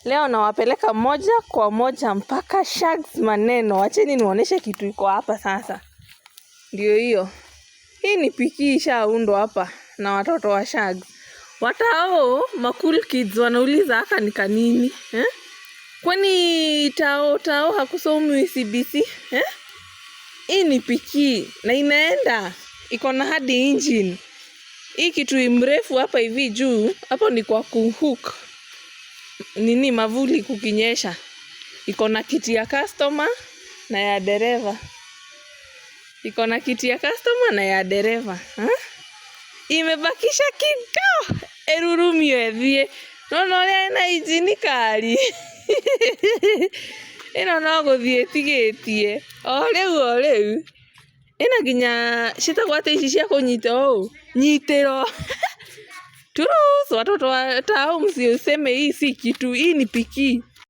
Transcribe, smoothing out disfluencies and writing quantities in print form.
Leo nawapeleka moja kwa moja mpaka Shags maneno. Wacheni niwaoneshe kitu iko hapa sasa. Ndio hiyo. Hii ni piki ishaundwa hapa na watoto wa Shags. Watao macool kids wanauliza haka ni kanini, eh? Kwani tao tao hakusomi CBC, eh? Hii ni piki na inaenda, iko na hadi engine. Hii kitu mrefu hapa hivi juu, hapo ni kwa kuhook nini mavuli kukinyesha. Iko na kiti ya customer na ya dereva. Iko na kiti ya customer na ya dereva. Ha? Imebakisha kidogo erurumio ethie. Nona ũrĩa ĩna injini kari. Ĩno no gũthiĩ ĩtigĩtie. O rĩu o rĩu. Ĩna nginya ciĩtagwo atĩa ici cia kũnyita ũũ? Nyitĩro. Turus, watoto wa tao msiseme hii si kitu, hii ni piki.